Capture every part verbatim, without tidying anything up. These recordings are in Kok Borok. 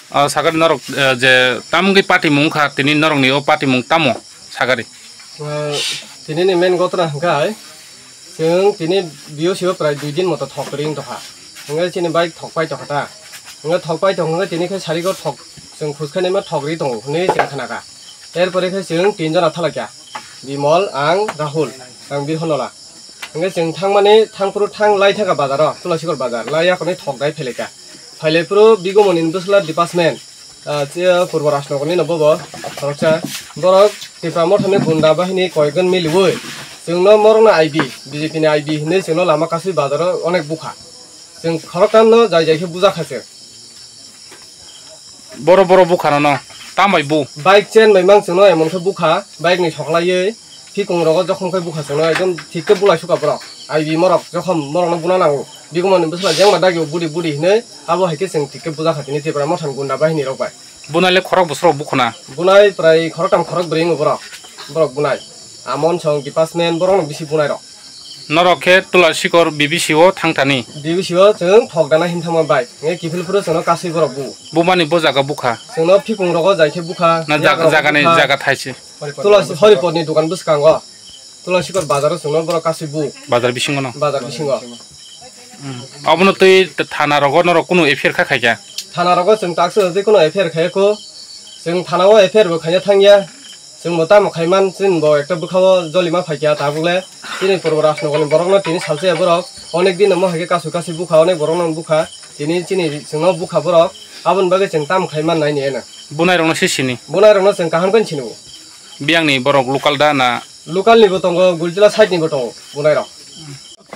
Ah, sakari norok, eh, je tamgwi patimung kha, tini norokni o patimung tamo sakari? Ah, tini ni main gotna hwnkhe, chwng tini B O C o prai dui din moto thok ring tongkha. Hwnkhe chini bike thok pai tongkha ta. Hwnkhe thok pai tong hwnkhe tini khe sarigo thok, chwng khuskhainima thok ri tongo hwnwi chwng khnakha. Erpore khe chwng tin jona thalaikha, Bimol, ang, Rahul, ang Birhonola. Hwnkhe chwng thangmani thangphuru thang lai thangkha bazaro, Tulasikor bazar, lai yakorni thok dai phailaikha. Phailaipuru bigomoni bwsla department, ah, che Purbo Rajnogorni no bobo khoroksa. Borok Tipra Mothani gunda bahini koyekjon miliwi chwngno morokno I B, B J P ni I B hinwi chwngno lama kasui bazaro onek bukha. Chwng khoroktamno jai jai khe bujakha chwng. Boro boro bukha nono, tambai bu? Bike chain bai mang chwngno emon khe bukha, bike ni soklaiwi phikung rogo jokhom khe bukha chwngno ekdom thik khe bulai sukha borok. I B morok jokhom morokno buna nango. Bigumani bwsla jengma dagi budi budi hinwi abo hai khe chwng thik khe bujakha tini Tipra Mothani gunda bahini rok bai. Bunai le khorok bwswrok bukhuna? Bunai prai khoroktam khorok bwrwi wngo borok. Borok bunai. Amon song department borokno bisi bunai rok. Norok khe Tulasikor B B C o thangthani? B B C o chwng thok dana hinthama bai. Nge kiphil phuru chwngno kasui borok bu. Bumani bo jaga bukha? Chwngno phikung rogo jai khe bukha, na yak jaga, rogo jagani bukha. Jaga thaisi? Tulasi Horipotni dukan bwskango. Tulasikor bazaro chwngno borok kasui bu. Bazar bisingo no? Bazar bisingo. Hmm. Obono twi thana rogo norok kunu F I R kha khaikha? Thana rogo chwng taksa twi kunu F I R khaiya kho. Chwng thana o F I R bo khaiya thangya. Chwng bo tamo khaiman chini bo ekta bwkhao jolima phaikha tabukle. Chini Purbo Rajnogorni borokno tini salsaya borok. Onek din omo hai khe kasui kasui bukha, onek borokno bukha. Tini chini chwngno bukha borok. Aboni bagwi chwng tamo khaiman naini eno. Bunai rokno se sini? Bunai rokno chwng kaham khe sini bo. Biyangni borok local da na? Local ni bo tongo, Gultila side ni bo tongo bunai rok.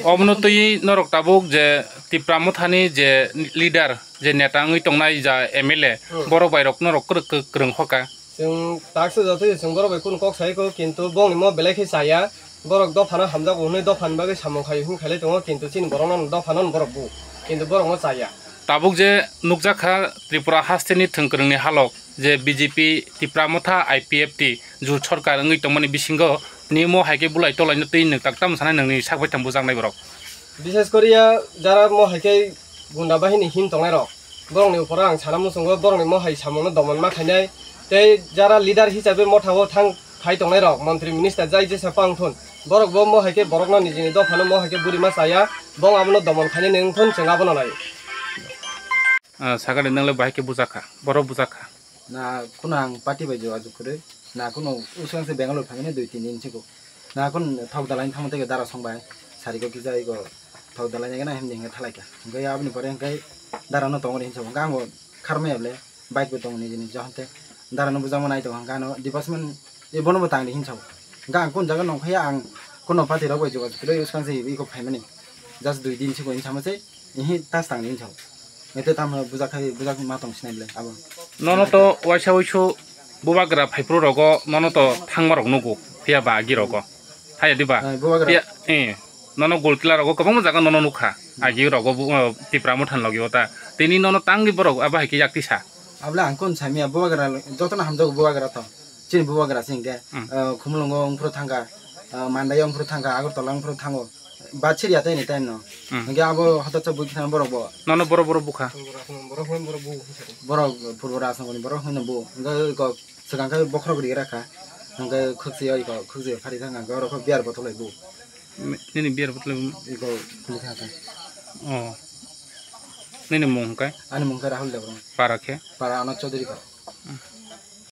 Obono twi norok tabuk je Tipra Mothani je leader, je neta wngwi tongnai ja M L A, hmm, borok bai rok norok kwrwk kwrwng hoka. Chwng taksa joto chwng borok bai kunu kok sai kho, kintu bongni mo belai khe chaya. Borok dophano hamjago hwnwi dophani bagwi samung khai hwn khailai tongo, kintu chini borokno dophano borok bu, kintu borokno chaya. Tabuk je nukjakha Tripura hasteni thwngkwrwngni halok, je B J P, Tipra Motha, I P F T jut sorkar wngwi tongmani bisingo nimo hai khe bulai tolaino twi nwk tak tamo sanai nwngni sak baithang bujaknai borok. Bishes koriya jara mo hai khe gunda bahini him tongnai rok, borokni uporo ang sana muchungo borokni mo hai samungno doman ma khainai, tei jara leader hisabe mothao thang khai tongnai rok, montri minister jai jesa pang thun, borok bo mo hai khe borokno nijini dophano mo hai khe buri ma chaya, bong abono doman khainai nwng thun chwng abono nai. Ah, sakani nwngle bahai khe bujakha, borok bujakha. Na kuno ang party bai jogajog kwrwi, na kuno usang se Bangalore phaimani dui tin din siko. Na kun thok dalai thangma tei dara song bai, sari ko kisa iko thok dalai nai gana himdi hinga thalai kha. Hinga aboni pore hinga dara no tongo hinsa hinga ango kharmai able bike bo tongo nijini johon te dara no bujama nai tongo hinga ano department e bono bo tangdi hinsa. Hinga ang kun jaga nong khaya ang kuno party rok bai jogajog kwrwi usang se iko phaimani. Just dui din siko hinsa ma se. Ihi tas tang ni hinsa. Ete tam bujak khai bujak ma tong sinai le abo. Nono to waisa waisu bubagra phaipru rogo nono to thangma rok nugo phiya ba agi rogo. Haya diba? Eh, bubagra. Phiya, eh, nono Golkila rogo kwbangma jaga nono nukha. Agi rogo bu, eh, Tipra Mothan logi ota. Tini nono tangwi borok abo hai khe yak tisa. Abla ang kun samya bubagra jotono hamjago bubagra to. Chini bubagra singke, hmm, eh, Khumulwngo wngphuru thangkha, eh, Mandai wngphuru thangkha, Agartala wngphuru thango. Ba chiriya tei ni time no. Hmm. Hingke abo hotosa bui khna borok bo. Nono borok borok bukha. Borok hwn borok bu. Borok Purbo Rajnogorni borok hwn bo. Hingke ko swkang khe bokhorok ri rakha. Hingke khwkchi oi ko khwkchi phari thang hingke oro kho beer bottle oi bu. Nini beer bottle oi bu? Iko khuli kha kha. Oh. Nini mung hingke? Ani mung khe Rahul Debbarma. Para khe? Para ano Chaudhary para. Hmm.